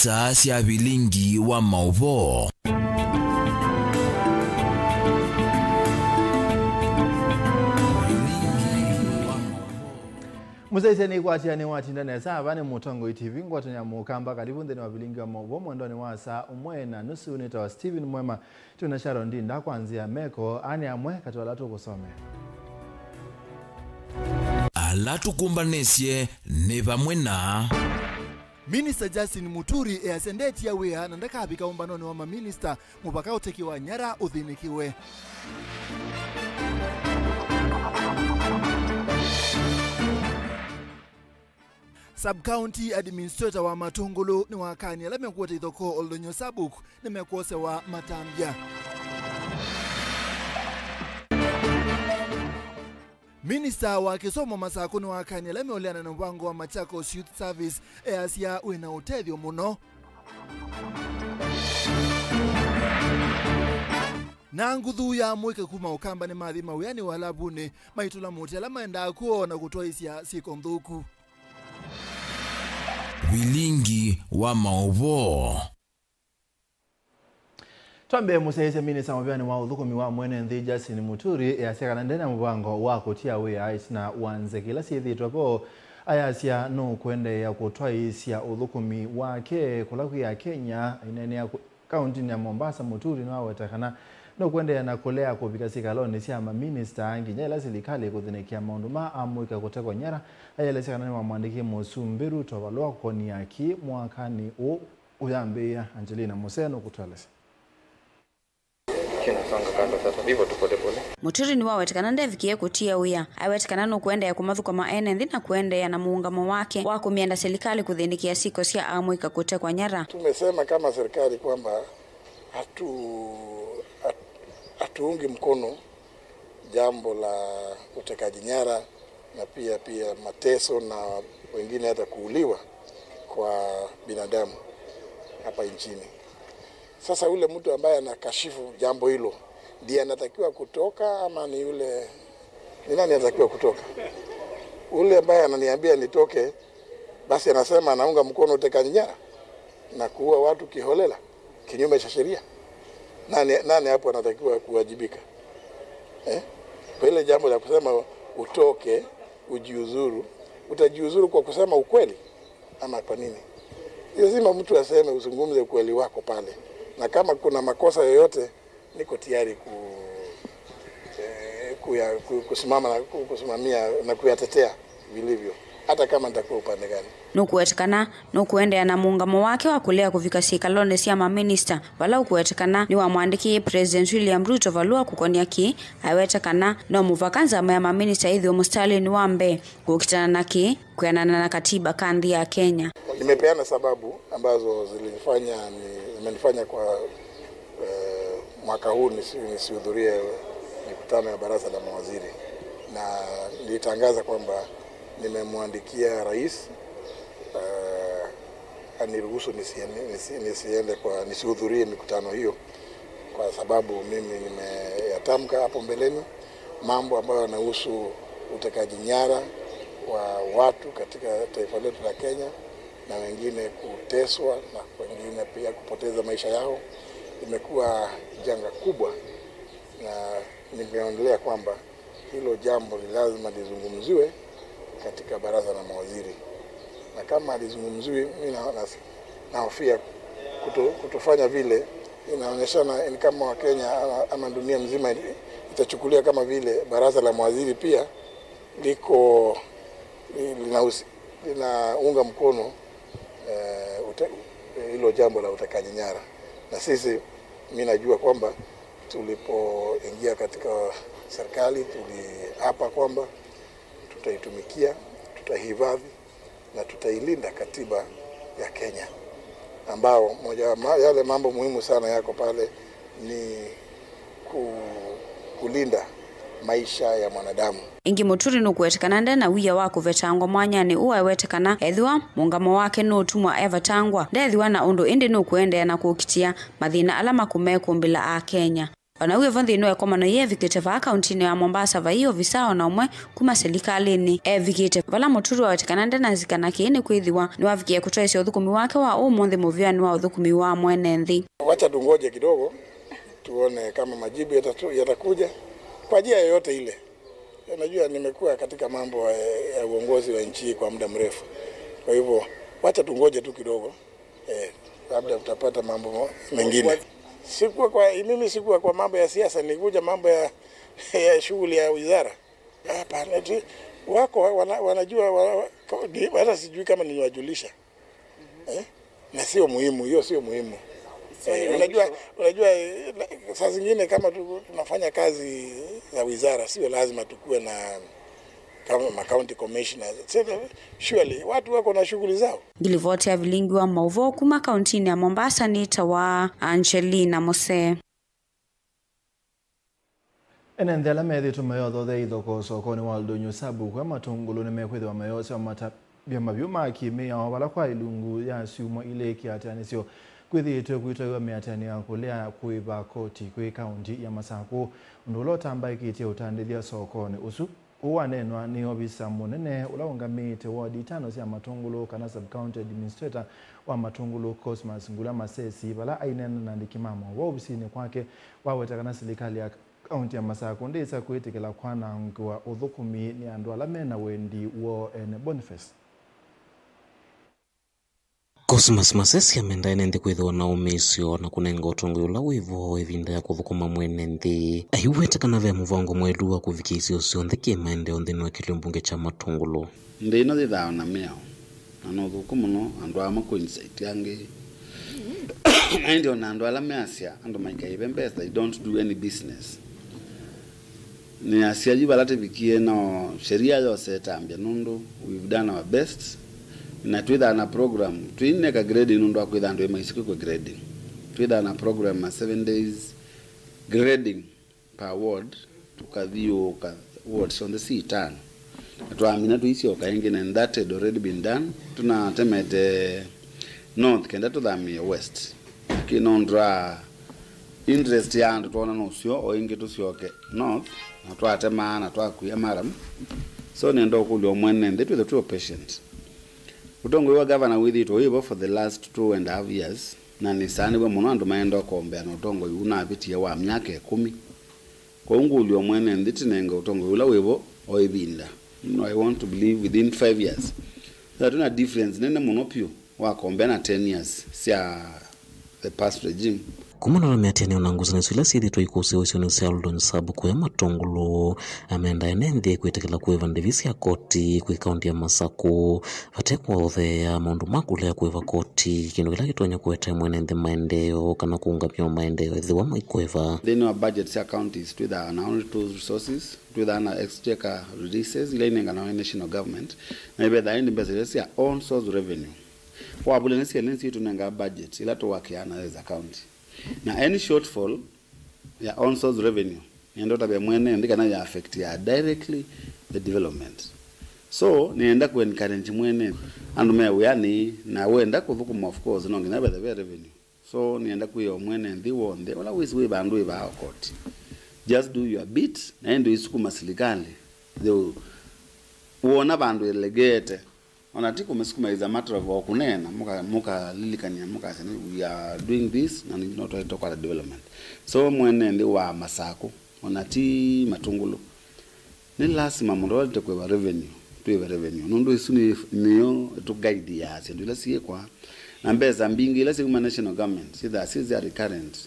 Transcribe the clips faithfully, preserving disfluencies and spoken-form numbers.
Saa sya vilingi wa maũvoo. Mũsyaĩĩsya nĩkwatĩanĩ watinda nesa, ava nĩ Mũtongoi T V, ngwatanĩa mũkamba, kalivu nthĩnĩ wa vilingi wa maũvoo mwendonĩ wa saa ũmwe na nusu. Nĩtawa Steven Mwema. Twĩ na Sharon Ndinda kwa nzĩa meko, aa nĩ amwe katĩ wa ala tũkũsomea. Ala tũkũmbanĩsye nĩ vamwe na Minista Justin Muturi easya ndetia wĩa na ndakavika ũmbanonĩ wa maminista mũvaka ũtekiwa nyara ũthĩnĩkĩwe. Sub-County Administrator wa Matũngũlũ nĩwakanie ala mekũete ithokoo Oldonyo Sabuk nĩmekwosewa matambya. Minista wa kĩsomo Masakũ nĩwakanie ala meũleana na mũvango wa Machakos Youth Service, easya wĩna ũtethyo mũno. Na nguthu ya mũika kuma Ũkamba nĩmathi mawĩanĩ walavunĩ, maitũla mũtĩ ala maendaa kwoo na kũtwaĩsya syĩko nthũku. Vilingi wa maũvoo. Twambe mũsyaĩĩsya, minista mũvĩanĩ wa ũthũkũmi wa mwene nthĩ Justin Muturi easya kana ndena mũvango wa kũtia wĩa ĩtina wa nzeke ila syĩthĩĩtwe vo. Ayasya nũkũendeea kũtwaĩĩsya ũthũkũmi wake kũla kwĩ Akenya. Aineenea kũ-, kaũntinĩ ya Mombasa, Muturi nĩwaweta kana nũkũendeea na kũlea kũvika sikalonĩ sya maminista nginya ĩla silikalĩ ĩkũthĩnĩkĩa maũndũ ma amũika kũtekwa nyara. Ayelesya kana nĩwamwandĩkie Mũsumbĩ Ruto valũa kũkonia kĩ mwakanĩ ũũ ũyambĩĩa. Angelina Musee nũkũtũelesya. Kinasonga kando sasa, hivyo tu pole pole. Muturi nĩwaweta kana ndevikie kũtia wĩa. Aweta kana nũkũendeea kũmathũkũma ene nthĩ na kũendeea na mũũngamo wake wa kũmĩenda silikalĩ kũthĩnĩkĩa syĩko sya amũika kũtekwa nyara. Tumesema kama serikali kwamba hatu-, hat-, hatuungi mkono jambo la utekaji nyara na pia, pia mateso na wengine hata kuuliwa kwa binadamu hapa nchini. Sasa ule mtu ambaye anakashifu jambo hilo ndiye anatakiwa kutoka ama ni yule, ni nani anatakiwa kutoka? Ule ambaye ananiambia nitoke, basi anasema anaunga mkono utekaji nyara na kuua watu kiholela kinyume cha sheria. Nani, nani hapo anatakiwa kuwajibika? Eh? Kwa ile jambo la kusema utoke, ujiuzuru, utajiuzuru kwa kusema ukweli ama kwa nini? Lazima mtu aseme, uzungumze ukweli wako pale. Na kama kuna makosa yoyote, niko tayari ku-, eh, kuya-, ku-, kusimama na ku-, kusimamia na kuyatetea vilivyo, hata kama nitakuwa upande gani. Nũkũwetekana nũkũendeea na mũũngamo wake wa kũlea kũvika syĩkalonĩ sya maminista, vala ũkũwetekana nĩwamwandĩkĩie President William Ruto valũa kũkonia kĩĩ, aweta kana no mũvaka nzama ya maminista ĩthĩwe mũsitalĩnĩ wa mbee kũkitana na kĩĩ, kwĩanana na katiba ka nthĩ ya Kenya. Nimepeana sababu ambazo zilifanya ni-, zimenifanya kwa, eh, mwaka huu nisi-, nisihudhurie mikutano ya baraza la mawaziri, na nilitangaza kwamba nimemwandikia rais, eh, aniruhusu nisiende, nisi-, nisiende kwa, nisihudhurie mikutano hiyo, kwa sababu mimi nimeyatamka hapo mbeleni mambo ambayo yanahusu utekaji nyara wa watu katika taifa letu la Kenya, na wengine kuteswa na wengine pia kupoteza maisha yao. Imekuwa janga kubwa, na nimeonelea kwamba hilo jambo ni lazima lizungumziwe katika baraza la mawaziri, na kama halizungumziwi, mimi na-, nas-, nahofia kuto-, kutofanya vile inaonyeshana ni kama Wakenya ama, ama dunia mzima itachukulia kama vile baraza la mawaziri pia liko, linahusi-, linaunga mkono, eh, ute-, hilo jambo la utekaji nyara. Na sisi, mimi najua kwamba tulipoingia katika serikali, tuliapa kwamba tutaitumikia, tutahifadhi na tutailinda katiba ya Kenya, ambao moja wa ma-, yale mambo muhimu sana yako pale ni ku-, kulinda maisha ya mwanadamu. Ĩngĩ Mũturi nũkũwetekana nde na wia wa kũvetangwa mwanyanĩ ũũ, awetekana ethĩwa mũũngamo wake nũũtumwa evetangwa, ndethĩwa na ũndũ, ĩndĩ nũkũendeea na kũkitĩa mathĩna ala makũmekũmbĩla Akenya. O na ũu vo, nthĩnĩ wa ĩkomano yĩĩ evikĩte vaa kauntinĩ ya Mombasa, vai ovisa o na ũmwe kuma silikalĩnĩ evikĩte, vala Muturi waweta kana nde na nzika na kĩĩ nĩ kwĩthĩwa nĩwavikie kũtwaĩsya ũthũkũmi wake wa ũmũnthĩ mũvĩanĩ wa ũthũkũmi wa mwene nthĩ. Wacha tungoje kidogo, tuone kama majibu yatatu-, yatakuja kwa njia yoyote ile. Unajua, nimekuwa katika mambo, eh, ya uongozi wa nchi hii kwa muda mrefu. Kwa hivyo, wacha tungoje tu kidogo. Eh, labda tutapata mambo mo-, mengine. Sikuwa kwa, mimi sikuwa kwa mambo ya siasa, nilikuja mambo ya, ya shughuli ya wizara. Hapana, eti wako wana-, wanajua, wa-, wa-, ni-, hata sijui kama niliwajulisha. Eh? Na sio muhimu, hiyo sio muhimu. Eh, unajua, unajua, eh, na-, saa zingine kama tu-, tunafanya kazi za wizara, sio lazima tukuwe na kama ma county commissioners. Sasa, surely, watu wako na shughuli zao. Ngilivoti ya vilingi wa mauvoo kuma kauntinĩ ya Mombasa nĩtawa Angelina Mose. Ene nthĩ ala methĩtwe mayothothea ithokoo sokonĩ wa Oldonyo Sabu kwa Matũngũlũ nĩmekwĩthĩwa mayosya matavya mavyũ ma kĩmĩao vala kwa ilungu ya syumwa ilĩ kĩatĩanĩsyo kwĩthĩĩtwe kwĩtwaiwa mĩatĩanĩ ya kũlea kũĩva koti kwĩ kaunti ya Masakũ, ũndũ ũla ũtambaĩkĩtye ũtandĩthya sokonĩ ũsu. Ũũ waneenwa nĩ ovisa mũnene ũla ũngamĩĩte wodi itano sya Matũngũlũ kana sub-county administrator wa Matũngũlũ, Cosmas Ngula Masesi, vala aineena na andĩki ma maũvoo ovisinĩ kwake, waweta kana silikalĩ ya kaunti ya Masakũ ndĩĩsa kwĩtĩkĩla kwanangĩwa ũthũkũmi nĩ andũ ala me na wendi woo ene. Boniface. Cosmas Masesi amendaa ene nthĩ kwĩthĩwa na ũmĩĩsyo na kũnenga ũtongoi ũla wĩ vo ĩvinda ya kũthũkũma mwene nthĩ. Aiweta kana ve mũvango mwaĩlu wa kũvikĩa isio syonthe kĩ maendeeo nthĩnĩ wa kĩlio mbunge kya Matũngũlũ. Nthĩ ĩno yĩthaa na mĩao, na nũthũku mũno andũ amwe kũinsaitia angĩ. Na ĩndĩ ona andũ ala measya andũ maikaĩve mbesa, they don't do any business. Nĩasya yu vala tĩvikie no sheria yose ĩtambya, nũndũ we've done our best, na twĩthaa na program, twĩneka grading nũndũ wa kwĩtha andũ ĩ maisĩ kwĩkwe grading. Twĩthaa na program ya seven days grading per ward, tũkathiũũka ward syonthe si itano, na twamina tũisyoka ĩngĩ, na that had already been done. Tũnatemete north kenda tũthamĩe west, lakini nũndũ wa interest ya andũ, twona nũseo o ĩngĩ tũsyoke north, na twatemaa na twakw'a maram. So nĩenda ũkũlya o mwene nthĩ twĩthe twĩ o patient. Ũtongoi wa gavana wĩthĩĩtwe wĩ vo for the last two and a half years, na nĩsaanĩw'e mũno andũ maenda ũkombea na ũtongoi ũnavĩtie wa myaka ĩkũmi. Kwoou ngũlya o mwene nthĩ tũnenge ũtongoi ũla wĩ vo o ĩvinda. No, I want to believe within five years. Sasa twĩna difference nene mũno vyũ wakombea na ten years sya the past regime. Kumana na mĩatĩanĩo na ngusanĩsyo ila syĩthĩtwe ikũsĩwa isionĩ sya Oldonyo Sub kũya Matũngũlũ, amenda ene nthĩ kwĩtĩkĩla kũĩva ndĩvi sya koti kwĩ kaunti ya Masakũ vate kũotheea maũndũ ma kũlea kũĩva koti, kĩndũ kĩla kĩtonya kũete mwene nthĩ maendeeo kana kũũngamya o maendeeo ethĩwa maikũĩva. Nthĩnĩ wa budget sya counties twĩthaa na only two resources, twĩthaa na exchequer releases ila inenganawa nĩ national government, na ivethaa ĩndĩ mbesa ila sya own source revenue. Wavulya nĩ syelĩ nĩsyo itũnengaa budget ila tũwakĩaa nayo as a county. Na any shortfall ya own source revenue, nĩenda ũtavya mwene nthĩ kana ya affect ya directly the development. So nĩenda kũ encourage mwene andũ me wĩanĩ, na wenda kũthũkũma, of course, no nginya vethe ve revenue. So nĩenda kwĩa o mwene nthĩ w'onthe ũla wĩsĩ wĩ vandũ ĩvaa o koti, just do your bit, na ĩndĩ isukuma silikalĩ. They will, wona vandũ ĩlegeete, ona ti kũmĩsukuma, is a matter of o kũneena, mũka-, mũkalilikania, mũkasya, "We are doing this, na no twaĩte kũkwata development." So mwene nthĩ wa Masakũ, ona ti Matũngũlũ, nĩ lasima mũndũ ũla ũlĩte kũĩva revenue, twĩve revenue. Nũndũ ĩsu nĩ, nĩyo ĩtũ guide ya syĩndũ ila syĩkwa. Na mbesa mbingĩ ila syauma national government, syĩthaa syĩ sya recurrent.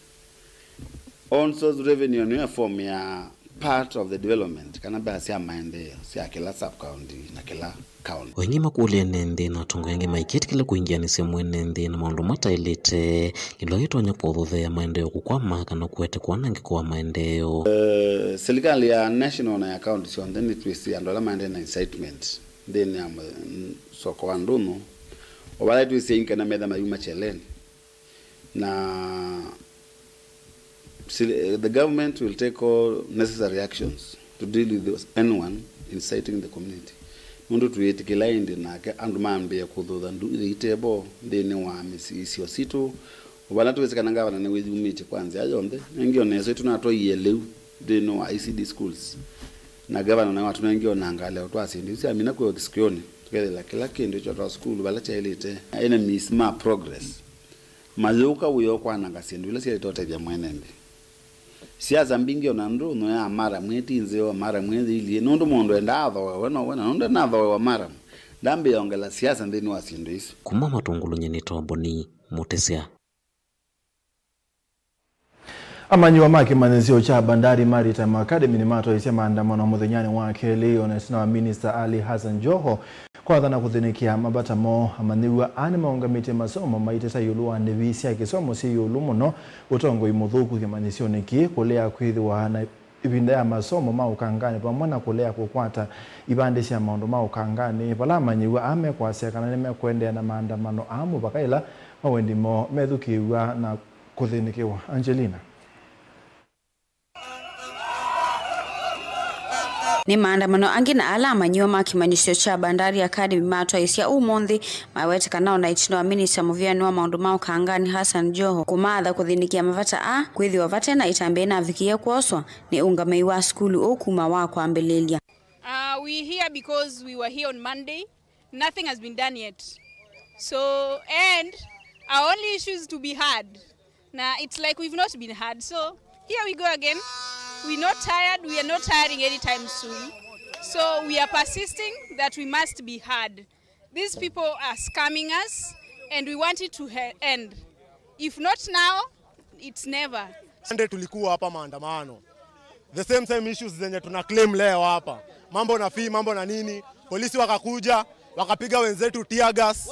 Own source revenue nĩyo form ya part of the development, kana mbesa sya maendeeo sya kĩla sub-county na kĩla county. O aingĩ makũlya ene nthĩ na atongoi angĩ maikĩtĩkĩla kũingĩanĩsya mwene nthĩ na maũndũ mataĩlĩte, kĩndũ kĩtonya kũthothea maendeeo kũkwama kana kũete kwanangĩko wa maendeeo. Eh, serikali ya national na ya county syonthe nĩtwĩsĩ andũ ala maendee na incitement nthĩnĩ ya ma-, n-, soko wa ndũnyũ, o vala twĩsĩ aingĩ kana metha mayuma kyeleni. Na si-, the government will take all necessary actions to deal with those, anyone inciting the community. Nũndũ twĩtĩkĩla ĩndĩ nake andũ mambĩe kũthũtha nduthi itevo nthĩnĩ wa mĩsyĩ, isio sitũ, Vala tũwĩsĩ kana ngavana nĩwĩyumĩtye kwa nzĩa yonthe, nengĩ ona ĩsu tũnatwaie lĩu nthĩnĩ wa E C D schools. Na ngavana nawe watũnengie ona ngaleo twa syĩndũ isu syamina kwĩwa kĩsikioni, tũkethĩla kĩla kĩndũ kyotwa sukulu vala kyaĩlĩte. Enemies ma progress mayũka wĩa ũkwananga syĩndũ ila syaĩlĩte ũtethya mwene nthĩ. Siasa mbingĩ ona ndũnyũ ya Maram ĩti nzeo, Maram ĩthi ilie, nũndũ mũndũ endaa athoewe, no wena nũndũ enathoewa Maram, ndambĩĩa ongela siasa nthĩnĩ wa syĩndũ isu. Kuma Matungulu nyie nĩ Tomboni Mũtĩsya. Amanyĩw'a ma kĩmanyĩsyo kya Bandari Maritime Academy nĩmatwaisye maandamano mũthenyanĩ wa kelĩ, o na ĩtina wa Minista Ali Hassan Joho kwathana kũthĩnĩkĩa mavata moo. Amanyĩw'a aa nĩmaũngamĩtye masomo maitĩta ĩũlũ wa ndĩvi sya kĩsomo syĩ ĩũlũ mũno, ũtongoi mũthũku kĩmanyĩsyonĩ kĩĩ, kũlea kwĩthĩwa na ĩvinda ya masomo ma ũkanganĩ, vamwe na kũlea kũkwata ivandĩ sya maũndũ ma ũkanganĩ, vala amanyĩw'a aa mekwasya kana nĩmekũendeea na maandamano aa mũvaka ĩla mawendi moo methukĩĩw'a na kũthĩnĩkĩwa. Angelina. Nĩ maandamano angĩ na ala amanyĩw'a ma kĩmanyĩsyo kya Bandari Academy matwaisye ũmũnthĩ, maweteka nao na ĩtina wa minista mũvĩanĩ wa maũndũ ma ũkanganĩ Hassan Joho kũmaatha kũthĩnĩkĩa mavata aa, kwĩthĩwa vate na ĩtambya ĩnavikĩie kwoswa nĩ ũngamĩi wa sukulu ũũ kuma wa kwambĩlĩlya. Uh, we here because we were here on Monday. Nothing has been done yet. So, and our only issues to be heard. Now, it's like we've not been heard. So, here we go again. We're not tired. We are not tiring anytime soon. So, we are persisting that we must be heard. These people are scamming us, and we want it to he-, end. If not now, it's never. Sunday tulikuwa hapa maandamano. The same, same issues zenye tuna claim leo hapa. Mambo na fee, mambo na nini. Polisi wakakuja, wakapiga wenzetu tear gas.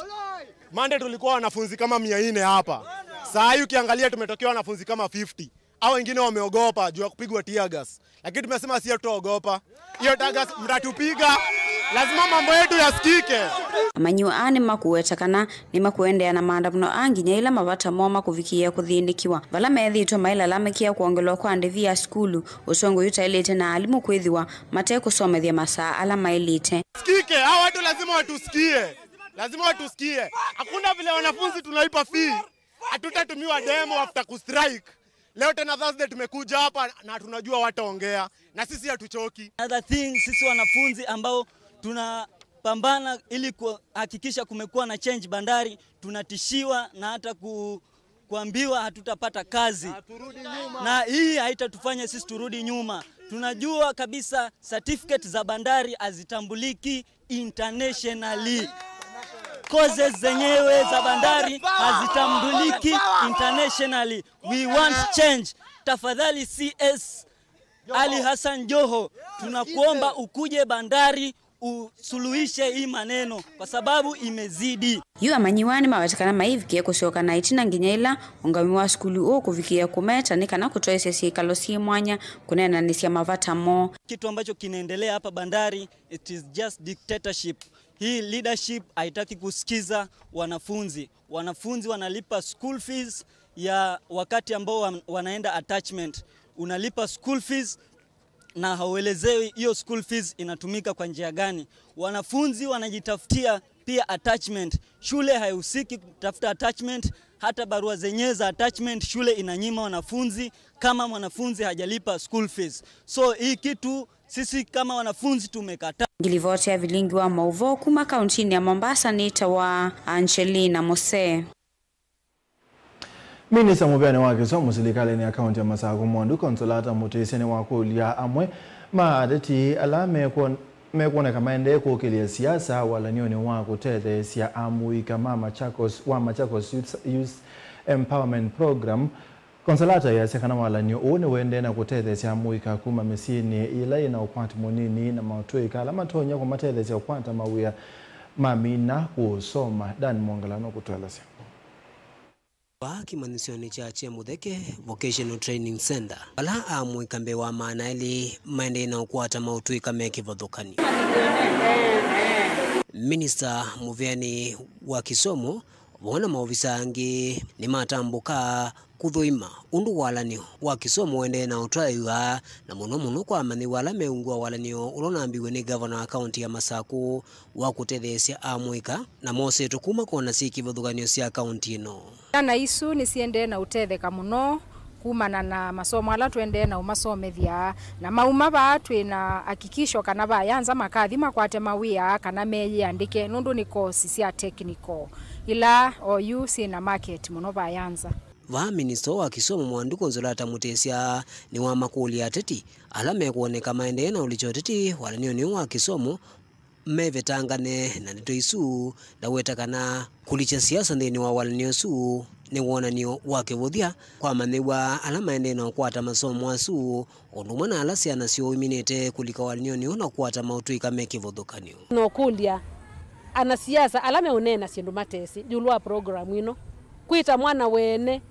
Monday tulikuwa wanafunzi kama mia nne hapa. Saa hii ukiangalia tumetokea wanafunzi kama fifty. Hao wengine wameogopa juu ya kupigwa tear gas. Lakini tumesema si hatutaogopa. Hiyo tear gas mtatupiga. Lazima mambo yetu yasikike. Amanyĩw'a aa nĩmakũweta kana nĩmakũendeea na maandamano aa nginya ĩla mavata moo makũvikĩĩa kũthĩnĩkĩwa, vala methĩĩtwe mailalamĩkĩa kwongelwa kwa ndĩvi ya sukulu, ũtongoi ũtaĩlĩte na alimũ kwĩthĩwa matekũsomethya masaa ala maĩlĩte. Sikike, hao watu lazima watusikie. Lazima watusikie. Hakuna vile wanafunzi tunalipa fee. Hatutatumiwa demo after kustrike. Leo tena Thursday tumekuja hapa na tunajua wataongea. Na sisi hatuchoki. Another thing, sisi wanafunzi ambao tunapambana ili kuhakikisha kumekuwa na change Bandari, tunatishiwa na hata ku-, kuambiwa hatutapata kazi. Na hii haitatufanya sisi turudi nyuma. Tunajua kabisa certificate za Bandari hazitambuliki internationally. Courses zenyewe za Bandari hazitambuliki internationally. We want change. Tafadhali C S Ali Hassan Joho, tunakuomba ukuje Bandari usuluhishe hii maneno kwa sababu imezidi. Yu amanyĩw'a nĩmaweta kana maivikĩe kũsyoka na ĩtina nginya ĩla ũngamĩi wa sukulu ũũ kũvikĩĩa kũmeta nĩ kana kũtwaĩsya syĩkalo syĩ mwanya kũneenanĩsya mavata moo. Kitu ambacho kinaendelea hapa Bandari, it is just dictatorship. Hii leadership haitaki kusikiza wanafunzi. Wanafunzi wanalipa school fees ya wakati ambao wan-, wanaenda attachment. Unalipa school fees na hauelezewi hiyo school fees inatumika kwa njia gani. Wanafunzi wanajitafutia pia attachment. Shule haihusiki kutafuta attachment, hata barua zenyewe za attachment shule inanyima wanafunzi kama mwanafunzi hajalipa school fees. So hii kitu sisi kama wanafunzi tumekataa. Ngilivoti ya vilingi wa mauvoo kuma kauntinĩ ya Mombasa nĩtawa Angelina Mose. Minista mũvĩanĩ wa kĩsomo silikalĩnĩ ya kaunti ya Masakũ Mwandu Consolata Mutisia nĩwakũlya amwe ma ateti ala mekwon-, mekwoneka maendee kũkĩlya siasa walany'onĩ wa kũtetheesya amũika ma Machakos, wa Machakos Youth, Youth Empowerment Program. Consolata easya kana walany'o ũũ nĩwendee na kũtetheesya amũika kuma mĩsyĩnĩ ĩla yĩna ũkwati mũnini na matũĩka ala matonya kũmatetheesya kũkwata mawĩa mamina kũsoma. Dan Mwongela nũkũtũelesya. Vaa kĩmanyĩsyonĩ kya Chemutheke Vocational Training Center, vala amũika mbee wa maana elĩ maendee na ũkwata maũtũĩka me kĩvathũkany'o. Minista mũvĩanĩ wa kĩsomo Vamwe na maovisa angĩ nĩmatambũka kũthũima ũndũ walanĩo wa kĩsomo ũendee na ũtwaĩwa, na mũno mũno kwa amanyĩw'a ala meũngw'a walanĩo ũla ũnambiwe nĩ ngavana wa kaũnti ya Masakũ wa kũtetheesya amũika na mosetwe kuma kona syĩ kĩvathũkany'o sya kaũnti ĩno. Syana isu nĩsiendee na ũtetheka mũno kumana na masomo ala tũendee na ũmasomethya, na mauma vaa twĩ na hakikisho kana vaya nza makathi makwate mawĩa kana meyĩandĩke, nũndũ nĩ kosi sya technical ila oyu syĩ na market mũno vaya nza. Vaa minista wa kĩsomo Mwanduku Nzolata Mutisya nĩwamakũlya ateti ala mekwoneka maendee na ũlikya ũteti walanĩonĩ ũũ wa kĩsomo mevetangane na ndeto isu, ndaweta kana kũlikya siasa nthĩnĩ wa walanĩo ũsu nĩ wonany'o wa kĩvũthya kwa amanyĩw'a ala maendee na ũkwata masomo asu, ũndũ ũmwe na ala syana syoo iminĩte kũlika walanĩonĩ ũũ na kũkwata maũtũĩka me kĩvathũkany'o. Nokũlya anasiasa ala meũneena syĩndũ matesĩ ĩũlũ wa program ĩno, kwĩta mwana wene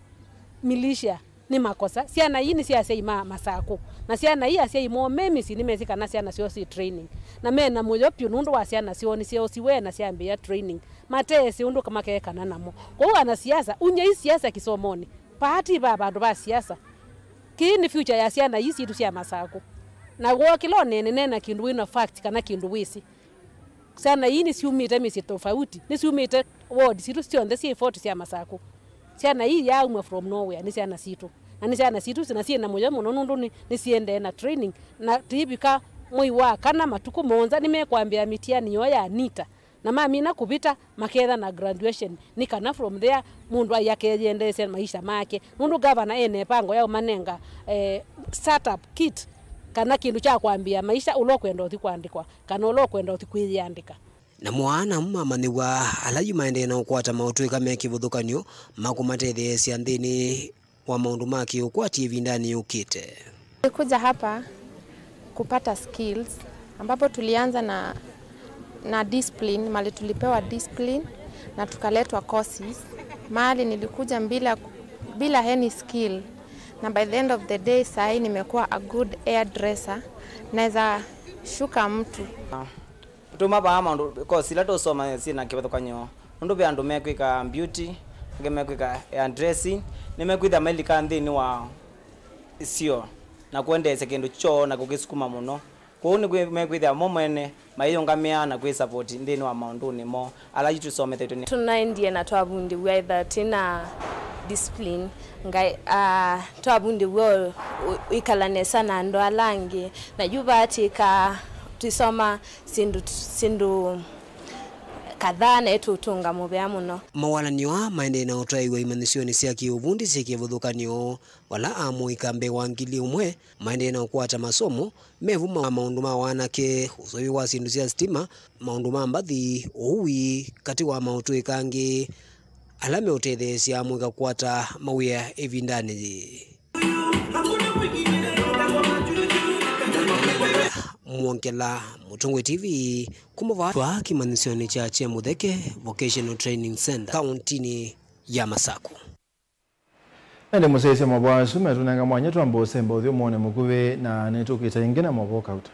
militia nĩ makosa. Syana ii nĩ sya asyai ma Masakũ, na syana ii asyai moo me mĩsyĩ nĩmesĩ kana syana syoo syĩ training, na mena mũyo vyũ nũndũ wa syana syoo nĩsyeosiwe na syambĩĩa training, matesĩ ũndũ makekana namo. Kwoou anasiasa, unyai siasa kĩsomonĩ, vaa ti va vandũ va siasa. Kĩĩ nĩ future ya syana ii sitũ sya Masakũ. Na woo kĩla ũneene, neena kĩndũ wĩ na fact kana kĩndũ wĩsĩ. Syana ii nĩsyumĩte mĩsyĩ tofauti, nĩsyumĩte ward sitũ syonthe syĩ forty sya Masakũ. Syana ii yaaumw'a from nowhere, nĩ syana sitũ. Na nĩ syana sitũ, na syĩ na mũyo mũno nũndũ nĩ, nĩsiendee na training. Na tũivika mwei wa kana matukũ mũonza nĩmekwambĩĩa mĩtiani yoo ya NITA. Na mamina kũvita, maketha na graduation, nĩ kana from there mũndũ ai akeyĩendeesya maisha make, nũndũ gavana ena ĩvango ya ũmanenga, eh, startup kit, kana kĩndũ kya kwambĩĩa maisha, ũla ũkwenda ũthi kũandĩkwa kana ũla ũkwenda ũthi kwĩyĩandĩka. Namo ana amwe ma amanyĩw'a ala yu maendee na ũkwata maũtũĩka me kĩvathũkany'o ma kũmatetheesya nthĩnĩ wa maũndũ ma kĩũkwati ĩvindanĩ yũkĩte. Tulikuja hapa kupata skills, ambapo tulianza na, na discipline, mali tulipewa discipline na tukaletwa courses. Mahali nilikuja bila, bila any skill, na by the end of the day, sahi nimekuwa a good hairdresser. Naweza shuka mtu. Tuma vaa maũndũ, kosi ila tũsoma syĩ na kĩvathũkany'o, nũndũ ve andũ mekwĩka beauty, angĩ mekwĩka hairdressing, nĩmekwĩthĩa mailika nthĩnĩ wa isio na kũendeesya kĩndũ kyoo na kũkĩsukuma mũno. Kwoou nĩkwĩ-, mekwĩthĩa mo mwene mayĩyũngamĩaa na kwĩsapoti nthĩnĩ wa maũndũnĩ moo ala yu tũsomethetw'e nĩ. Tũnaendie na twavundĩw'a ethĩwa twĩ na discipline, ngai, ah, twavundĩw'a ũ-, ũ-, ĩkala nesa na andũ ala angĩ, na yu vaa twĩkaa twĩsoma syĩndũ, syĩndũ kadhaa na ĩtũtũnga mũvea mũno. Mawalanĩo aa maendee na ũtwaĩwa imanyĩsyonĩ sya kĩũvundi syĩ kĩvathũkany'o, vala amũika mbee wa ngili ũmwe maendee na ũkwata masomo mevu ma maũndũ ma wanake, ũseũvĩ wa syĩndũ sya sitima, maũndũ ma mbathi, ũui, katĩ wa maũtũĩka angĩ ala meũtetheesya amũika kũkwata mawĩa ĩvindanĩ yĩĩ. Mwongela, Mũtongoi T V, kuma vaa twa kĩmanyĩsyonĩ kya Kye Mũtheke Vocational Training Center, kaũntinĩ ya Masakũ. Ĩndĩ mũsyaĩĩsya mavoo asu metũnenga mwanya twambe ũsemba ũthyũ mũonĩ mũkuvĩ, na nĩtũkĩte ĩngĩ na mavoo kauta.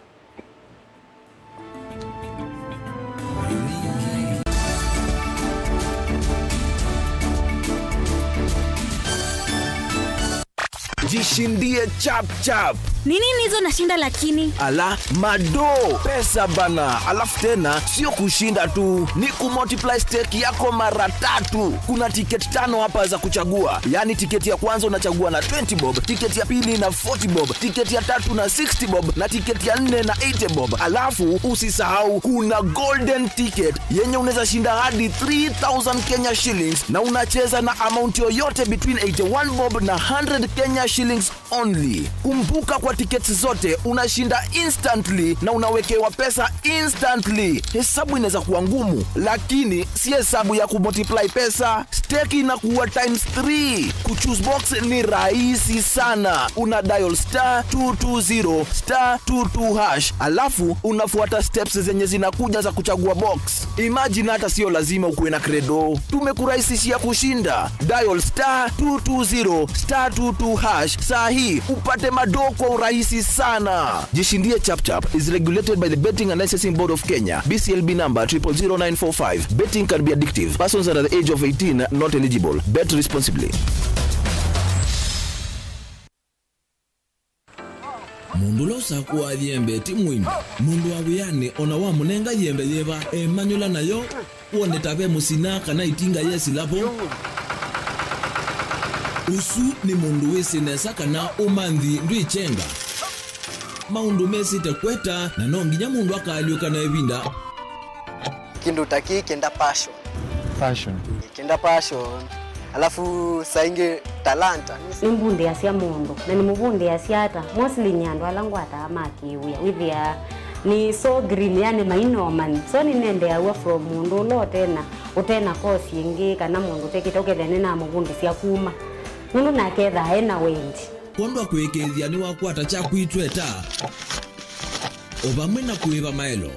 Jishindie chap chap. Ni nini hizo nashinda lakini? Ala, mado, pesa bana. Alafu tena, sio kushinda tu, ni kumultiply stake yako mara tatu. Kuna tiketi tano hapa za kuchagua. Yaani tiketi ya kwanza unachagua na twenty bob, tiketi ya pili na forty bob, tiketi ya tatu na sixty bob, na tiketi ya nne na eighty bob. Alafu usisahau kuna golden ticket yenye unaweza shinda hadi three thousand Kenya shillings, na unacheza na amount yoyote between eighty-one bob na hundred Kenya shillings only. Kumbuka, kwa tickets zote unashinda instantly na unawekewa pesa instantly. Hesabu inaweza kuwa ngumu, lakini si hesabu ya kumultiply pesa. Stake inakuwa times three. Kuchoose box ni rahisi sana. Una dial star two two zero star two two hash, alafu unafuata steps zenye zinakuja za kuchagua box. Imagine, hata sio lazima ukuwe na credo. Tumekurahisishia kushinda. Dial star two two zero star two two hash saa hii upate madoo kwa urahisi. Rahisi sana. Jishindie Chap Chap is regulated by the Betting and Licensing Board of Kenya, B C L B number triple zero nine four five. Betting can be addictive. Persons under the age of eighteen not eligible. Bet responsibly. Mũndũ ũla ũsakũaa yembe ti mũini. Mũndũ wa wĩanĩ o na wamũnenga yembe yĩva, emanyũla nayo, wone ta ve mũsina kana ĩtinga yesila vo. Ũsu nĩ mũndũ wĩsĩ nesa kana ũmanthi ndwĩkyenga. Maũndũ mesĩte kweta, na no nginya mũndũ akaalyũka na ĩvinda. Kĩndũ ta kĩĩ kĩenda passion. Passion. Kĩenda passion. Alafu saa ingĩ talanta. Nĩmbundĩasya mũndũ, na nĩmũvundĩasya ata? Mostly nĩ andũ ala ngwataa ma kĩwĩa. Wĩthĩaa nĩ so green, yani mainomani. So nĩnendeaw'a from mũndũ ũla ũtena, ũtena course ĩngĩ, kana mũndũ ũtekĩte, ũkethĩa nĩnamũvundĩsya kuma. Nũndũ nake ethaa ena wendi. Kwondũ wa kũĩkĩĩthya nĩwakwata kyaku itweta. O vamwe na kũĩva maelo,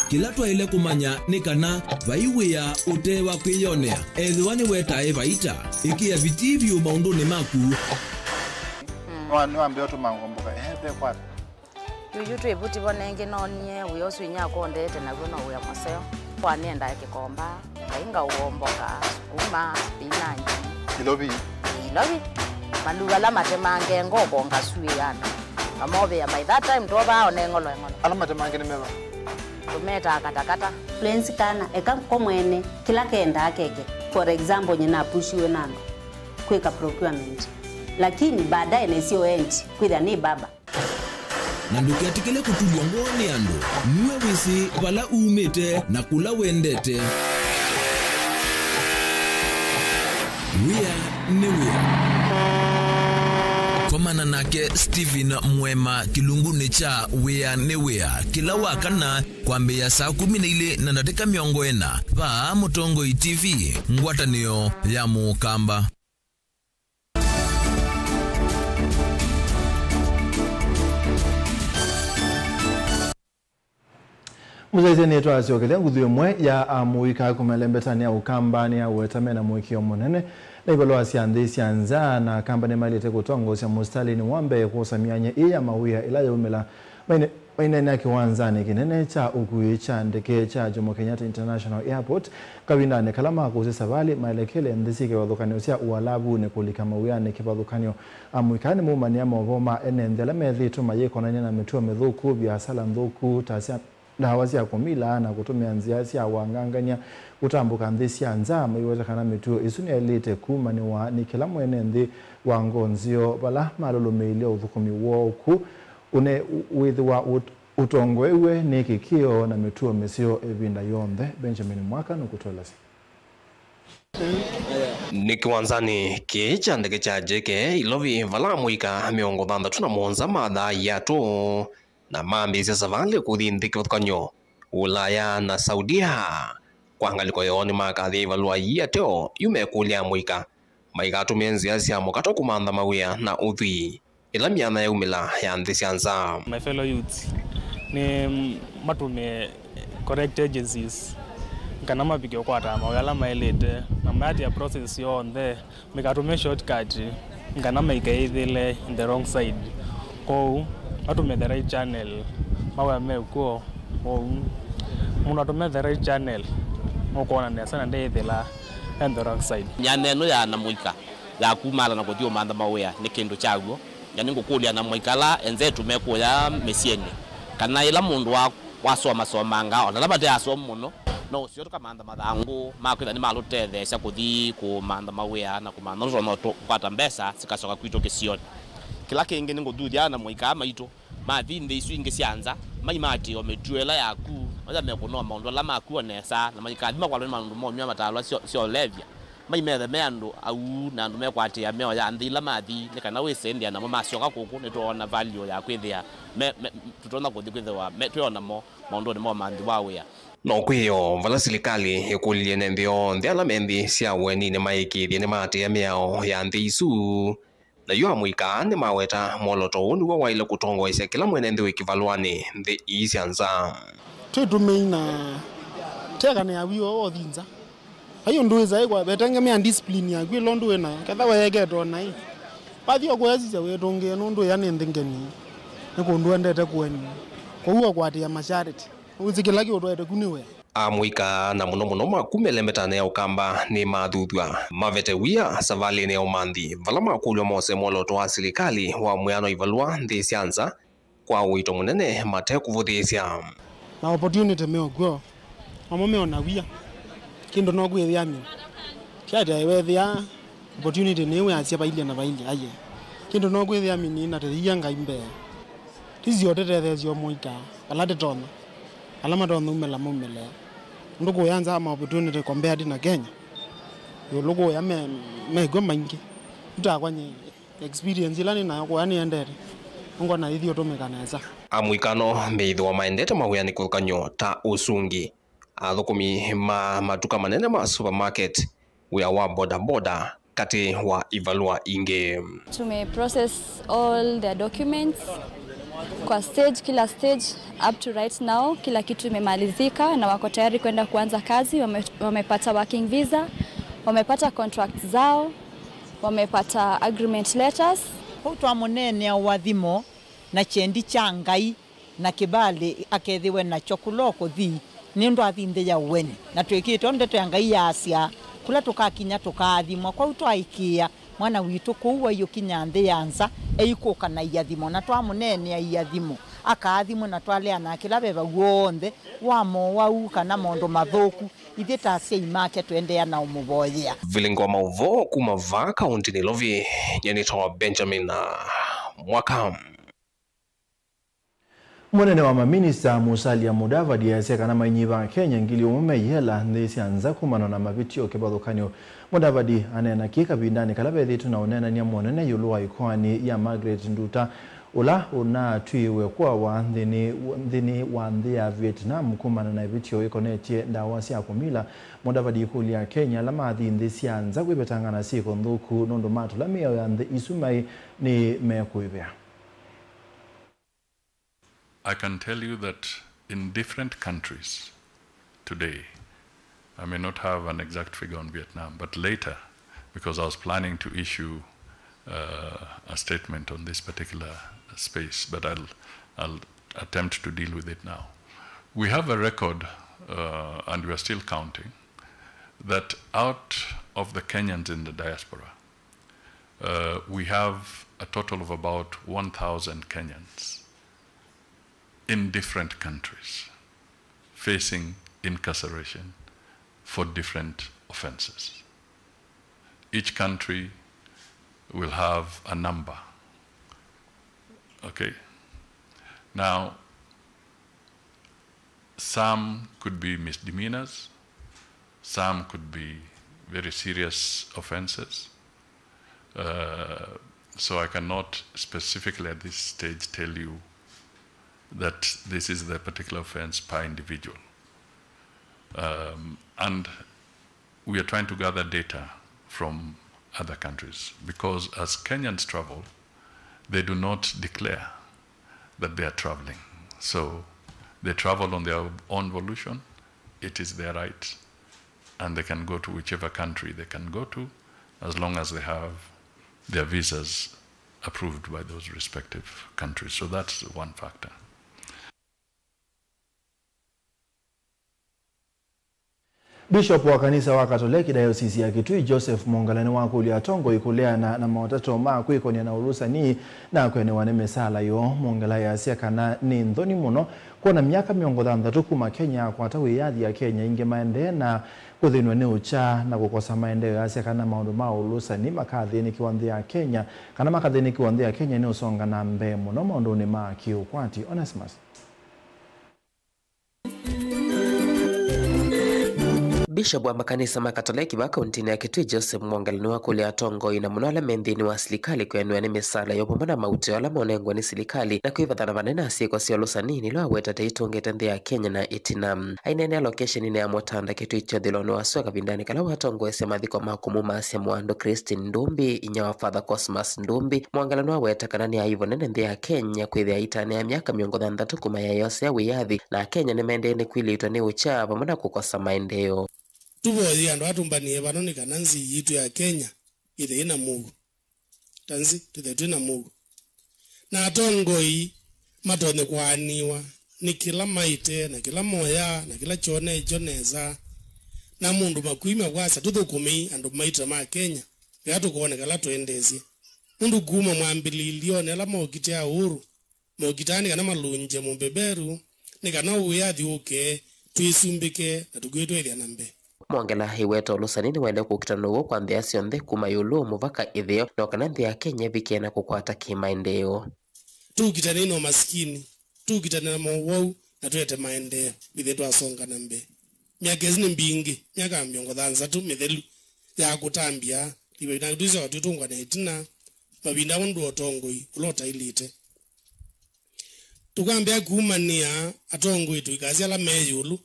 kĩla twaĩle kũmanya nĩ kana vai wĩa ũte wa kwĩyonea, ethĩwa nĩwetae vaita, ĩkĩa vitii vyũ maũndũnĩ maku. Nĩwa-, nĩwambĩa ũtũma ngomboka, ehe, ve kwata. Yuyu twĩ vuti vo nengĩ noonie wĩa ũsu inyakwa ũndete naw'o no wĩa mũseo. Kwa nĩendae kĩkomba. Ngai ngaũomboka, sukuma, spinach. Ilovi. Ilovi. Mandu ala matemange ngoko ngasuĩana. Ngamovĩa by that time twovaa one ng'olo eng'olo. Ala matemange nĩ meva? Tũmetaa katakata. Lens kana, eka ko mwene, kĩla kendaa keke. For example, nyina apushiwe na andũ kwĩka procurement. Lakini baadaye nĩsyo endi, kwĩthĩa nĩ baba. Na ndũketĩkĩle kũtulw'a ngoo nĩ andũ. Nue wĩsĩ vala umĩte na kũla wendete. Wĩa nĩ wĩa. Komana nake Stephen Mwema kĩlungunĩ kya Wĩa nĩ Wĩa kĩla wa kana kwambĩĩa saa kũmi na ilĩ na ndatĩka mĩongo ĩna vaa Mũtongoi T V, ngwatanĩo ya Mũkamba. Mũsyaĩĩsya, nĩtwasyokelya nguthu ĩmwe ya amũika kuma ĩlembetanĩ ya Ũkamba nĩyaweta mena mũĩkĩĩo mũnene na ivalũa sya nthĩ sya nza, na Akamba nĩmaĩlĩte kũtongoesya mũsitalĩnĩ wa mbee kwosa myanya ĩĩ ya mawĩa ĩla yaumĩla maine-, maineenea kĩwanzanĩ kĩnene kya ũkui kya ndeke kya Jomo Kenyatta International Airport kavindanĩ kala makũsĩ savalĩ maelekele nthĩ syĩ kĩvathũkany'o sya Ũalavunĩ kũlika mawĩanĩ kĩvathũkany'o. Amũika nĩmaumanĩa maũvoo ma ene nthĩ ala methĩĩtwe mayĩkonany'a na mĩtuo mĩthũku, viasala nthũku ta sya ndawa sya kũmila, na kũtũmĩa nzĩa sya wangangany'a kũtambũka nthĩ sya nza, maiweta kana mĩtuo ĩsu nĩyaĩlĩte kumanĩwa nĩ kĩla mwene nthĩ wa ngoo nzeo vala malũlũmĩĩlye ũthũkũmi woo ku ũne wĩthĩwa ũt-, ũtongoew'e nĩ kĩkĩo na mĩtuo mĩseo ĩvinda yonthe. Benjamin Mwaka nũkũtũelesya. Nĩ kĩwanzanĩ kĩĩ kya ndeke kya J K Ilovi, vala amũika mĩongo thanthatũ na mũonza mathaa iatũ na mambĩĩsya savalĩ kũthi nthĩ kĩvathũkany'o, Ulaya na Saudia. Kwa ngalĩko yoo, nĩmakathĩa ivalũa ii ateo yu mekũlya amũika maikatũmĩe nzĩa sya mũkato kũmantha mawĩa na ũthwii ĩla myanya yaumĩla ya nthĩ sya nza. My fellow youths, nĩ matũmĩe correct agencies kana mavike ũkwata mawĩa ala maĩlĩte, na maatĩĩa process yonthe, maikatũmĩe shortcut kana maikaĩthĩle in the wrong side. Kwoou matũmĩe the right channel, mawĩa me kw'o. Kwoou mũndũ atũmĩe the right channel, nũkwona nesa na ndeĩthĩla in the wrong side. Myanya ĩno ya anamũika ya kumala na kũthi ũmantha mawĩa nĩ kĩndũ kya w'o. Na nĩngũkũlya anamũika ala enzetũ me kũya mĩsyĩnĩ, kana ĩla mũndũ wa, wasomasomangaa, o na ala mate asomu mũno, no ũseo tũkamantha mathangũ ma kwĩtha nĩmalũtetheesya kũthi kũmantha mawĩa na kũmantha ũndũ tũtonya kũkwata mbesa sikasoka kwitũ kĩsionĩ. Kĩla kĩngĩ nĩngũthuthya anamũika maitũ mathi nthĩ isu ingĩ sya nza, maimatĩĩe o mĩtuo ĩla yaku, vala mekũnoa maũndũ ala maku o nesa, na maikathi makwatwa nĩ maũndũ momywa mataalwa syo, sya ũlevya. Maimethe me andũ auu na andũ mekwatĩĩa mĩao ya nthĩ ila mathi, nĩ kana wĩsĩ ĩndĩ namo masyoka kũkũ nĩtwoona value ya kwĩthĩa me, me, tũtonya kũthi kwĩthĩwa me, twĩ o namo maũndũnĩ ma ũmanthi wa wĩa. No kwĩo vala silikalĩ ĩkũlilye ene nthĩ onthe ala me nthĩ sya ũeninĩ maĩkĩĩthye nĩmaatĩĩa mĩao ya nthĩ isu. Na yu amũika nĩmaweta mwolooto ũũ nĩw'o waĩle kũtongoesya kĩla mwene nthĩ wĩ kĩvalũanĩ nthĩ ii sya nza. Twĩtũmĩi na tekanĩa wio wothi nza. Vai ũndũ wĩsa ĩkwa vetengemea discipline yaku ĩla ũndũ wĩ nayo. Ketha weekete o naĩ, wathi o kũyasisya wĩtũngĩe nũndũ ĩya nĩ nthĩ ngeni. Nĩ kũndũ endete kũenwa. Kwoou ũkwatĩa masharti. Wĩsĩ kĩla kĩũtwaĩte ku nĩwe. Amũika na mũno mũno makumĩle mĩtanĩ ya Ũkamba nĩmathuthw'a mavete wia savalĩnĩ ya ũmanthi, vala makũlw'a mose mwolooto wa silikalĩ wa mwĩano ivalũa nthĩ sya nza kwa ũito mũnene mate kũvũthĩĩsya. Na opportunity me ũkw'o, amwe meona wia. Kĩndũ no kwĩthĩa mini. Kyaĩte wethĩa opportunity nĩ wĩasya vailye na vailye, aye. Kĩndũ no kwĩthĩa mini na tĩia Ngai mbee. Tizio tĩtetheesyo mũika, ala tĩtonya. Ala matonya umĩla maumĩle. Ũndũ kũya nza ma opportunity compared na Kenya. Ĩũlũ kũya me, mekw'o maingĩ. Ũtakwa nye experience ĩla nĩ nayo kũya nĩendete. Ngona ithi ũtũmĩka nesa. Amũika no methĩwa maendete mawĩanĩ kĩvathũkany'o ta ũsungi, athũkũmi ma matuka manene ma supermarket, wĩa wa bodaboda, katĩ wa ivalũa ingĩ. Tume process all their documents kwa stage, kila stage up to right now, kila kitu imemalizika na wako tayari kwenda kuanza kazi. Wame, wamepata working visa, wamepata contracts zao, wamepata agreement letters. Kwoou twamũneenea ũathimo na kyendi kya Ngai na kĩvalĩ akethĩwe nakyo kũla ũkũthi, nũndũ athi nthĩ ya ũeni. Na twĩkĩte ũndũ ndeto ya Ngai yaasya, kũla tũkakinya tũkaathimwa. Kwoou twaĩkĩĩa mwana witũ kũu waĩ ũkinya nthĩ ya nza, eikũka na iathimo, na twamũneenea iathimo, akaathimwe na twaleana kĩla veva w'onthe wa mowau kana maũndũ mathũku. Ithyĩ ta asyai make tũendeea na ũmũvoyea. Vilingwa maũvoo kuma vaa kaũnti Nairobi, nyie nĩtawa Benjamin Mwaka. Mũnene wa maminista Musalia Mudavadi easya kana mainyiva Akenya ngili ũmwe meĩela nthĩ sya nza kumana na mavĩtyo kĩvathũkany'o. Mudavadi aneena kĩĩ kavindanĩ kala vethĩĩtwe na ũneenany'a mũnene ĩũlũ wa ĩkoani ya Margaret Nduta, ũla ũnatw'ĩĩwe kũawa nthĩnĩ, nthĩnĩ wa nthĩ ya Vietnam kumana na ĩvĩtyo ĩkonetye ndawa sya kũmila. Mudavadi ĩkũlya Akenya ala mathi nthĩ sya nza kwĩvetangana syĩko nthũku nũndũ ma tũla mĩao ya nthĩ isu maĩ nĩ mekũĩvĩa. I can tell you that in different countries today, I may not have an exact figure on Vietnam, but later, because I was planning to issue uh, a statement on this particular space, but I'll, I'll attempt to deal with it now. We have a record, uh, and we are still counting, that out of the Kenyans in the diaspora, uh, we have a total of about one thousand Kenyans in different countries facing incarceration for different offenses. Each country will have a number. Okay? Now, some could be misdemeanors, some could be very serious offenses. Uh, so I cannot specifically at this stage tell you that this is the particular offense per individual. Um, and we are trying to gather data from other countries because as Kenyans travel, they do not declare that they are traveling. So they travel on their own volition. It is their right, and they can go to whichever country they can go to as long as they have their visas approved by those respective countries. So that's one factor. Bishop wa kanisa wa Katoleki Diocese ya Kitui, Joseph Mwongela, nĩwakũlya atongoi kũleana na maũtato ma kwĩkonia na ũlũsani na kũenewa nĩ mĩsaala yoo. Mwongela easya kana nĩ nthoni mũno kwona myaka mĩongo thanthatũ kuma Kenya yakwata wĩyathi, Akenya aingĩ maendee na kũthĩnw'a nĩ ũkya na kũkosa maendeeo. Easya kana maũndũ ma ũlũsani makathĩnĩkĩwa nthĩ ya Kenya, kana makathĩnĩkĩwa nthĩ ya Kenya nĩ ũsonga na mbee mũno maũndũnĩ ma kĩũkwati. Onesmus. Bishop wa makanisa ma Katoleki va kauntinĩ ya Kitui, Joseph Mwongela, nĩwakũlya atongoi na mũno ala me nthĩnĩ wa silikalĩ kũenewa nĩ mĩsaala yoo vamwe na mauteo ala monengwa nĩ silikalĩ na kwĩvathana vanene na syĩko sya ũlũsani ila awetate itũngĩte nthĩ ya Kenya na ĩtina. Aineenea loketioninĩ ya Mũtanda Kitui Kyothilonĩ wa sua kavindanĩ kala watongoesya mathiko ma kũmũmaasya mwandũ Christine Ndumbi, inya wa Father Cosmas Ndumbi, Mwongela nĩwaweta kana nĩ aivu nene nthĩ ya Kenya kwĩthĩa aitanĩa myaka mĩongo thanthatũ kuma yaĩosea wĩyathi, na Akenya nĩmaendee nĩ kwilĩtw'a nĩ ũkya vamwe na kũkosa maendeeo. Tũvoye andũ aa tũmbanĩe vano nĩ kana nzĩ yitũ ya Kenya ĩthĩe na mũuo. Ta nzĩ tũthĩe twĩ na mũuo. Na atongoi Matonye kũaanĩwa nĩ kĩla maĩte na kĩla moyaa na kĩla kyonee kyo nesa. Na mũndũ makwimya kwasya, tũthũkũmei andũ maitũ ma Kenya, ĩla tũkone kala tũendesye. Nũndũ kuma mwambĩlĩlyonĩ ala mokitĩa ũũru, mokitaa nĩ kana malũngye mũmbeberu, nĩ kana wĩyathi ũke, twĩsumbĩke na tũkwĩtwaĩthya na mbee. Mwongela aiweta ũlũsani nĩwaĩle kũkita now'o kwa nthĩa syonthe kuma ĩũlũ mũvaka ĩtheo, no kana nthĩ ya Kenya ĩvike na kũkwata kĩmaendeeo. Tũkitanei na ũmasikini, tũkitane na mowau, na tũete maendeeo, ĩthĩ twasonga na mbee. Myaka ĩsu nĩ mbingĩ, myaka mĩongo thanthatũ mĩthelu ya kũtambya, ĩvinda twĩsĩwa twĩtũngwa na ĩtina, mavinda ũndũ ũtongoi ũla ũtaĩlĩte. Tũkambĩa kumanĩa atongoi tũikasya ala me ĩũlũ,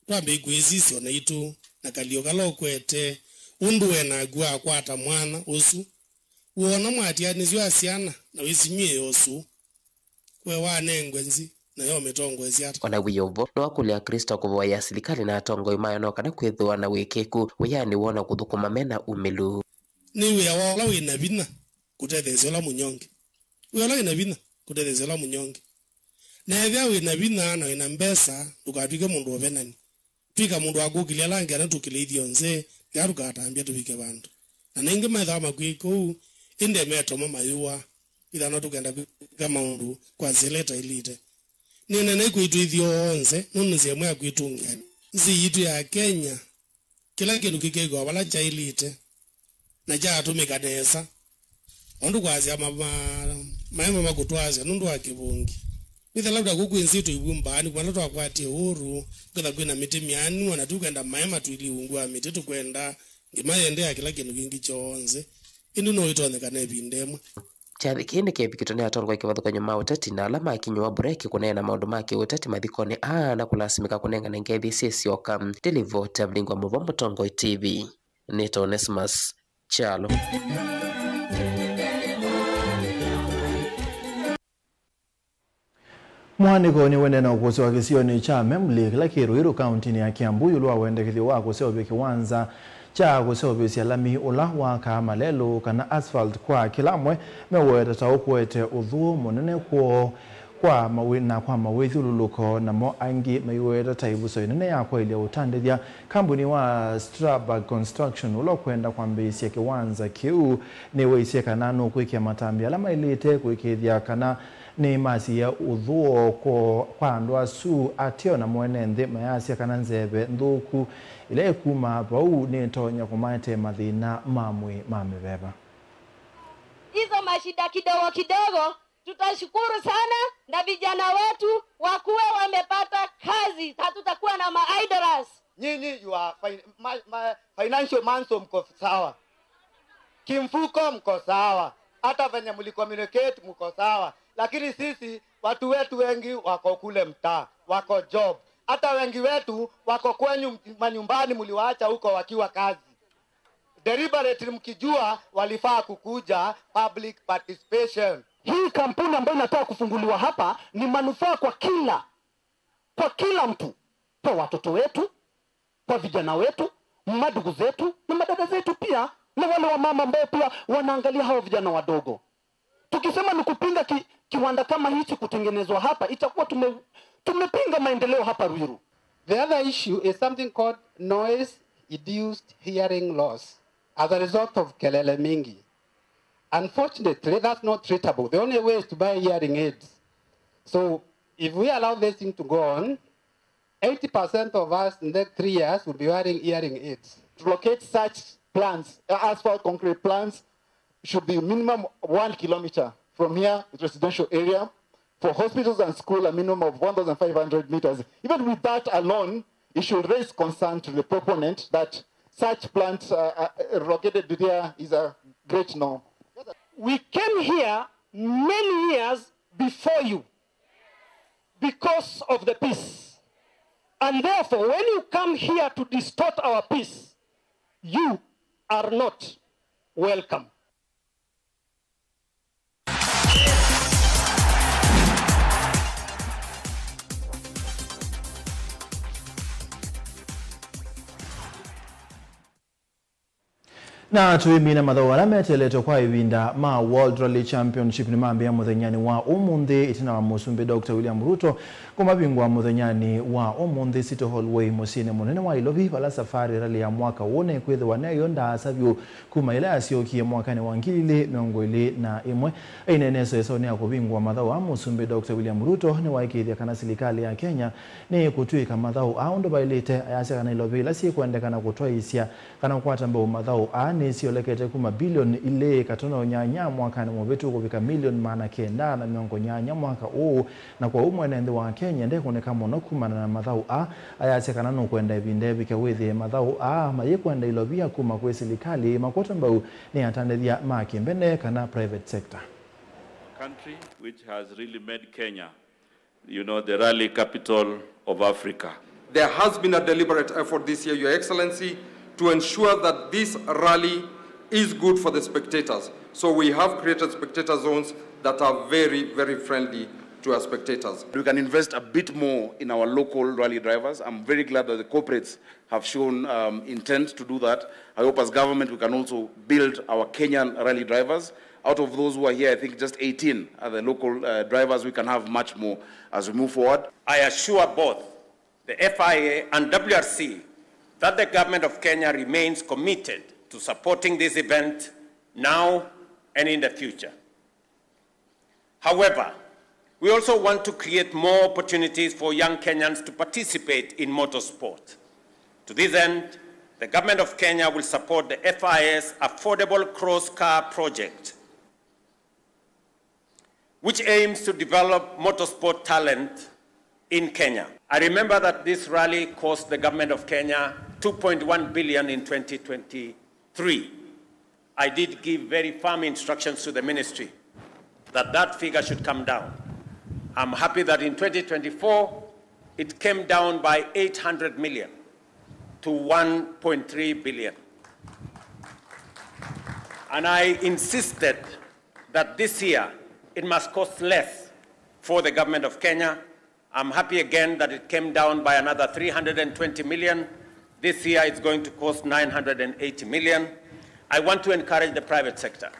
twambĩĩe kwĩsisya o naitũ na kalio kala ũkwete, ũndũ we naku akwata mwana ũsu, woona mwatianĩsyo wa syana na wĩsimie yosũ, we wanengwe nzĩ, nayo ũmĩtongoesye ata? O na wĩ o vo, nĩwakũlya Aklĩsto kũvoya silikalĩ na atongoi mayo no kana kwĩthĩwa na wĩkĩĩku wĩanĩ woo na kũthũkũma me na umĩlu. Nĩ wĩa wa ũla wĩ na vinya kũtetheesya ũla mũnyonge. Wĩa ũla wĩ na vinya kũtetheesya ũla mũnyonge. Na ethĩwa wĩ na vinya na wĩ na mbesa, ndũkatw'ĩke mũndũ ũvenani. Twĩka mũndũ wa kũkĩlya ala angĩ kana tũkĩlĩithye onthe, ĩla tũkatambya tũvike vandũ. Na ningĩ methĩwa makwĩka ũu, ĩndĩ metoma mayũa, ĩthano tũkenda kwĩka maũndũ kwa nzĩa ĩla ĩtaĩlĩte. Nĩnene kwĩtwĩthya onthe, nũndũ nzĩa ĩmwe ya kwĩtũngĩa nzĩ yitũ ya Kenya, kĩla kĩndũ kĩkekĩwa vala kyaĩlĩte na kyatũmĩka nesa. Ũndũ kwasya ma-, ma-, maema makũtwasya nũndũ wa kĩvũngi. Wĩthĩa labda kũu kwĩ nzĩ tũivu mbaanĩ, kuma vala twakwatie ũũru, kwĩtha kwĩna mĩtĩ mĩanu, ona tũkwenda maema tũilyĩ ungu wa mĩtĩ, tũkwenda ngima yende ya kĩla kĩndũ kĩngĩ kyonthe. Ĩndĩ no ĩtonyeka na ĩvinda ĩmwe. Kyathĩ kĩĩ nĩkĩvikĩtwe nĩ atongoi kĩvathũkany'o ma ũteti na ala makinyĩwa mbureki kũneena maũndũ ma kĩũteti mathikonĩ aa na kũlasimĩka kũnengane ngethi syĩ syoka. Ndĩ livoti ya Mlingo wa Mũvoo Mũtongoi T V, nĩtawa Onesmus Kyalo. Mũaanĩko nĩũendee na ũkũsĩ wa kĩsionĩ kya Memley, kĩla kĩ Ruiru, kauntinĩ ya Kiambu, ĩũlũ wa wendekethyo wa kũseũvya kĩwanza kya kũseũvĩsya lami ũla wakaa malelũ, kana asphalt, kwa kĩla amwe meweta ta ũkũete ũthũũ mũnene kwoo kwa mawĩ-, na kwa mawĩthyũlũlũko, namo angĩ maiweta ta ĩvuso ĩnene ya kwaĩlya ũtandĩthya. Kambuni wa Strabag Construction, ũla ũkwenda kwambĩĩsya kĩwanza kĩu, nĩwaisye kana nũkwĩkĩa matambya ala maĩlĩte kũĩkĩĩthya kana nĩmasiĩa ũthũo kwa, kwa andũ asu. Ateo namo ene nthĩ mayasya kana nzeve nthũku ĩla ĩkuma vau nĩtonya kũmaetee mathĩna ma mwĩĩ ma mĩveva. Hizo mashida kidogo kidogo, tutashukuru sana, na vijana wetu wakuwe wamepata kazi, hatutakuwa na ma idlers. Nyinyi, you are fin-, ma-, ma-, financial muscle mko sawa, kimfuko mko sawa, hata venye mli communicate mko sawa, lakini sisi watu wetu wengi wako kule mtaa, wako job, hata wengi wetu wako kwenyu manyumbani, mliwaacha huko wakiwa kazi deliberately, mkijua walifaa kukuja public participation. Hii kampuni ambayo inataka kufunguliwa hapa ni manufaa kwa kila, kwa kila mtu, kwa watoto wetu, kwa vijana wetu, madugu zetu na madada zetu pia, na wale wamama ambao pia wanaangalia hao vijana wadogo. Tukisema ni kupinga ki-, kiwanda kama hichi kutengenezwa hapa, itakuwa tume-, tumepinga maendeleo hapa Ruiru. The other issue is something called noise induced hearing loss as a result of kelele mingi. Unfortunately, that's not treatable. The only way is to buy hearing aids. So if we allow this thing to go on, eighty percent of us in the next three years will be wearing hearing aids. To locate such plants, uh, asphalt concrete plants, should be minimum one kilometer from here, residential area. For hospitals and school, a minimum of one thousand five hundred meters. Even with that alone, it should raise concern to the proponent that such plants, uh, uh, located there is a great no. We came here many years before you because of the peace. And therefore, when you come here to distort our peace, you are not welcome. Na tũimina mathaũ ala meteeletwe kwa ĩvinda ma World Rally Championship nĩmambĩĩa mũthenyanĩ wa ũmũnthĩ, ĩtina wa Mũsumbĩ Doctor William Ruto kũmavingũa mũthenyanĩ wa ũmũnthĩ City Hall Way mũsyĩnĩ mũnene wa Ilovi, vala Safari Rally ya mwaka ũũ nĩkwĩthĩwa nayo ndaasa vyũ kuma ĩla yasyokie mwakanĩ wa ngili ilĩ mĩongo ĩlĩ na ĩmwe. Aineenea ĩseũvonĩ sya kũvingũa mathaũ aa, Mũsumbĩ Doctor William Ruto nĩwaĩkĩĩthya kana silikalĩ ya Kenya nĩĩkũtw'ĩĩka mathaũ aa ũndũ vaĩlĩte. Ayasya kana ilovi ila syĩkwendekana kũtwaĩĩsya kana kũkwata mbau mathaũ aa nĩsyolekete kuma bilioni ilĩ katono nyanya mwakanĩ mũvĩtu kũvika milioni maana kenda na mĩongo nyanya mwaka ũũ, na kwoou mwene nthĩ wa Kenya ndekũnĩka mũno kumana na mathaũ aa. Ayasya kana nũkwenda ĩvinda ĩvike wĩthĩe mathaũ aa mayĩkwenda ilovia kuma kwĩ silikalĩ makwatwe mbau nĩ atandĩthya ma kĩmbene kana private sector. Country which has really made Kenya, you know, the rally capital of Africa. There has been a deliberate effort this year, Your Excellency, to ensure that this rally is good for the spectators. So we have created spectator zones that are very, very friendly to our spectators. We can invest a bit more in our local rally drivers. I'm very glad that the corporates have shown, um, intent to do that. I hope as government we can also build our Kenyan rally drivers. Out of those who are here, I think just eighteen are the local, uh, drivers. We can have much more as we move forward. I assure both the F I A and W R C that the Government of Kenya remains committed to supporting this event now and in the future. However, we also want to create more opportunities for young Kenyans to participate in motorsport. To this end, the Government of Kenya will support the F I A's Affordable Cross Car Project, which aims to develop motorsport talent in Kenya. I remember that this rally cost the Government of Kenya two point one billion in twenty twenty-three. I did give very firm instructions to the ministry that that figure should come down. I'm happy that in twenty twenty-four, it came down by eight hundred million to one point three billion. And I insisted that this year it must cost less for the government of Kenya. I'm happy again that it came down by another three hundred and twenty million. This year it's going to cost nine hundred and eighty million. I want to encourage the private sector.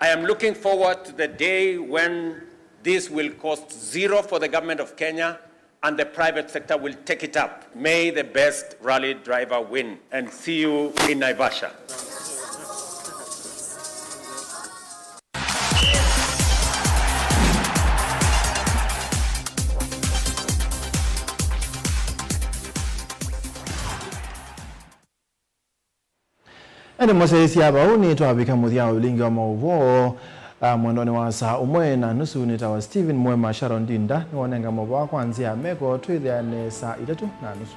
I am looking forward to the day when this will cost zero for the government of Kenya and the private sector will take it up. May the best rally driver win, and see you in Naivasha. Ĩndĩ mũsyaĩĩsya vau nĩtwavika mũthya wa ũlingi wa maũvoo, ah, mwendonĩ wa saa ũmwe na nusu. Nĩtawa Stephen Mwema. Sharon Dinda nĩwonenga maũvoo kwa nzĩa ya meko. Twĩthĩane saa itatũ na nusu.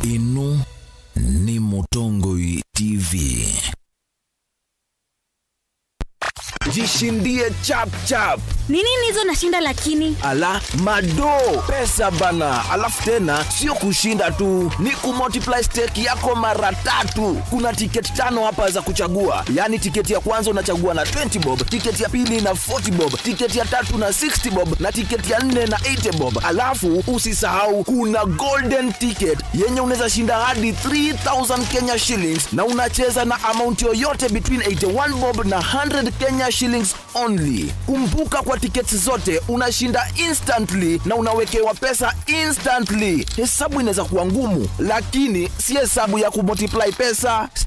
Ĩno nĩ Mũtongoi T V. Jishindie chap chap. Ni nini hizo nashinda lakini? Ala, mado, pesa bana. Alafu tena, sio kushinda tu, ni kumultiply stake yako mara tatu. Kuna tiketi tano hapa za kuchagua. Yaani tiketi ya kwanza unachagua na twenty bob, tiketi ya pili na forty bob, tiketi ya tatu na sixty bob, na tiketi ya nne na eighty bob. Alafu usisahau kuna golden ticket yenye unaweza shinda hadi three thousand Kenya shillings, na unacheza na amount yoyote between eighty-one bob na hundred Kenya shillings only. Kumbuka, kwa tickets zote unashinda instantly na unawekewa pesa instantly. Hesabu inaweza kuwa ngumu, lakini si hesabu ya kumultiply pesa. Stay